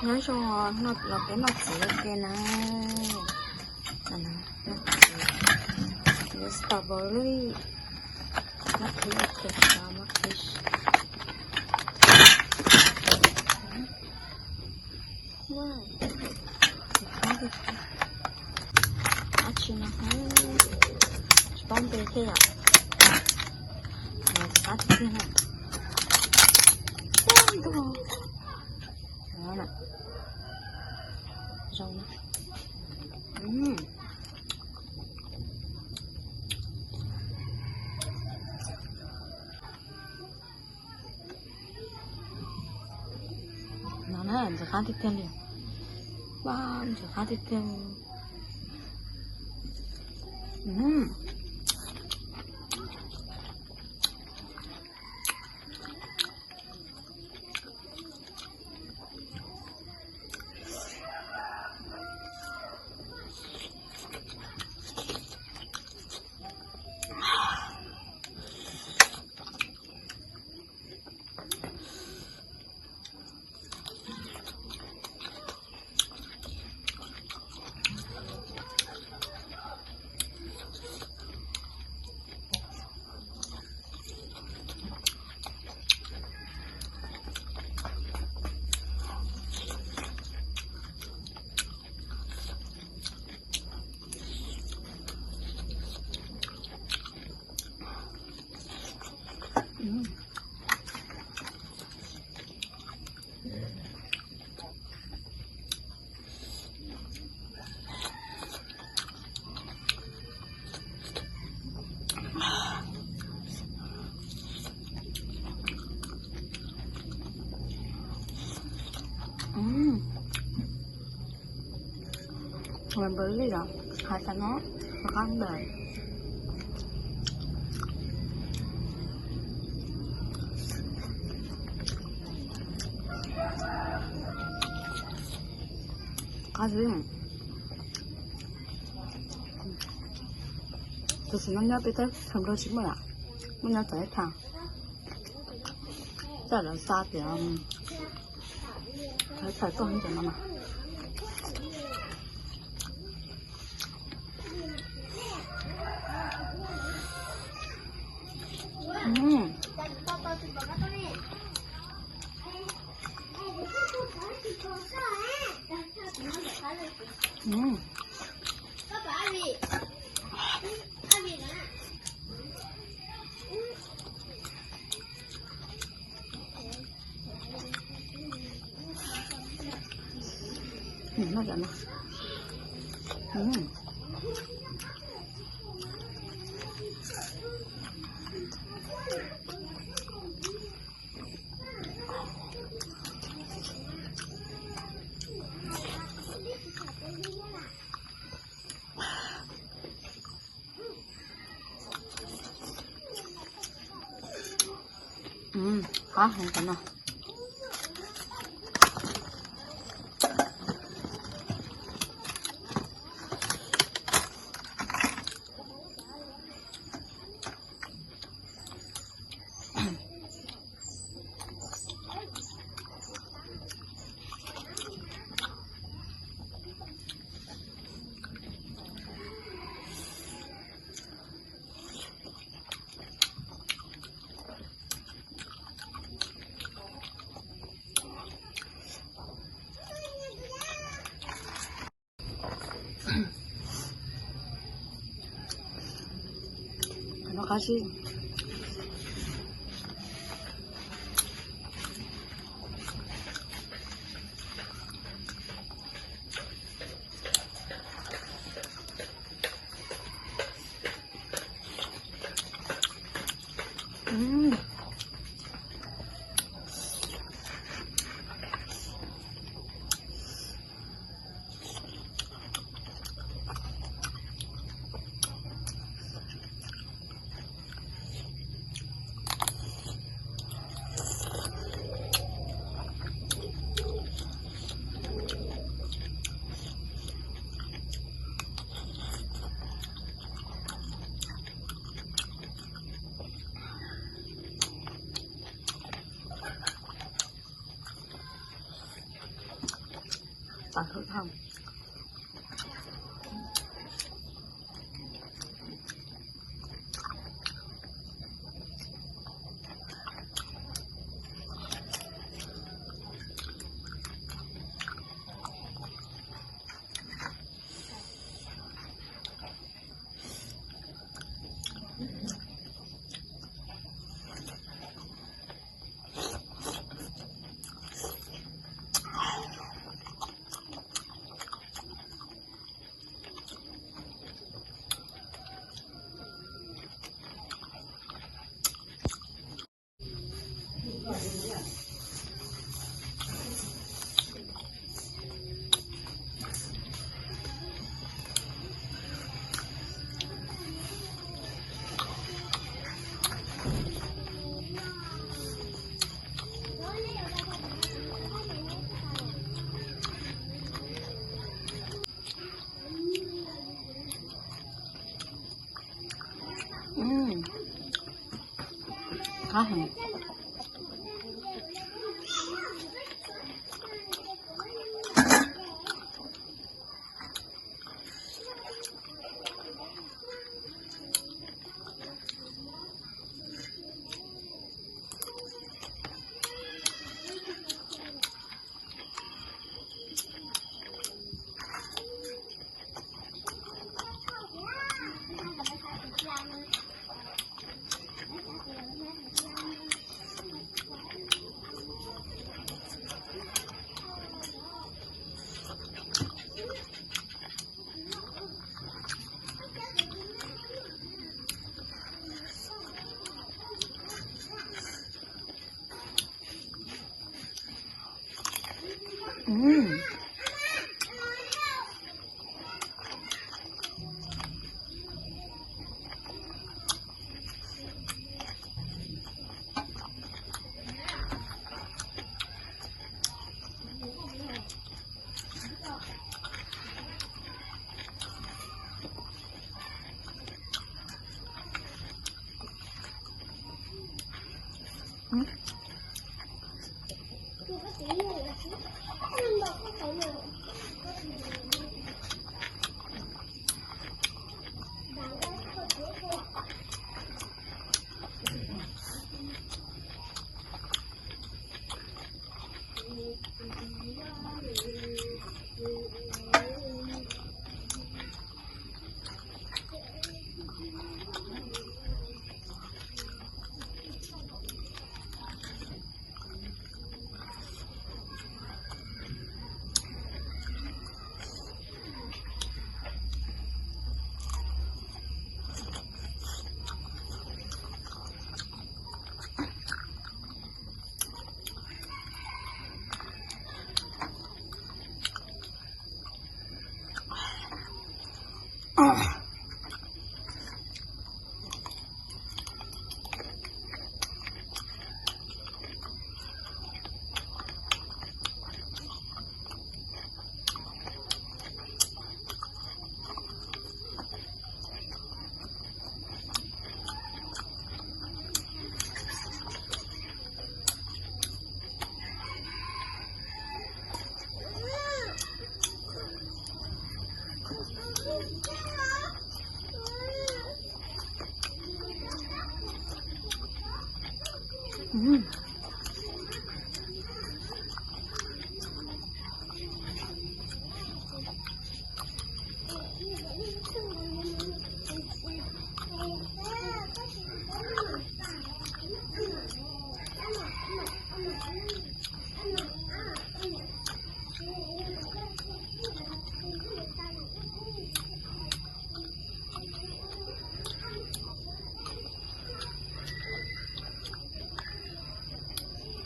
Nyob zoo, los peb noj txiv ua ke na. Noj txiv, yuav strawberry, mab kiv ua ke, mab kiv. Dab tsi no, tsis paub npe thiab yom. Qab tiag tiag na. Zoo. No na, ntxim qab tiag tiag li. Ua, ntxim qab tiag tiag. Npawg li os, hais tas no, qab ntawd. Qab xwb. Tus xwm no nyob peb teb chaws Nplog tsis muaj yom, muaj nyob txawv ib thaj. Coj lawv xa tias txhais txhais tuaj cov no mas. Qab heev cov no. No qab zib. Tỏi hơi thơm. Ub, khá heev.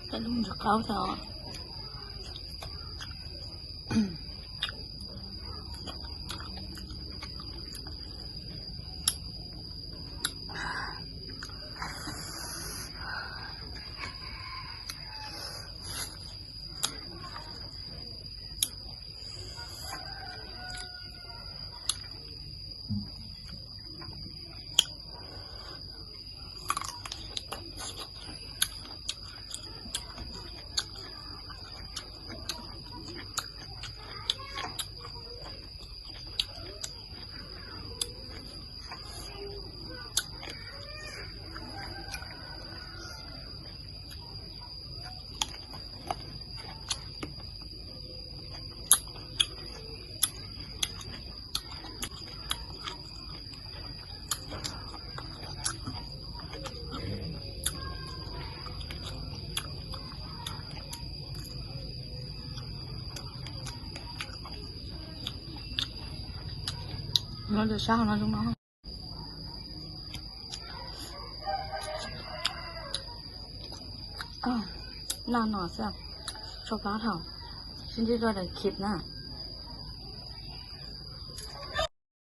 Cov lub ntsis qaub thiab os. Noj sab hauv no zoo no. Noj no xwb, tsau plab dhau. Sib ntsib rau daim khib na.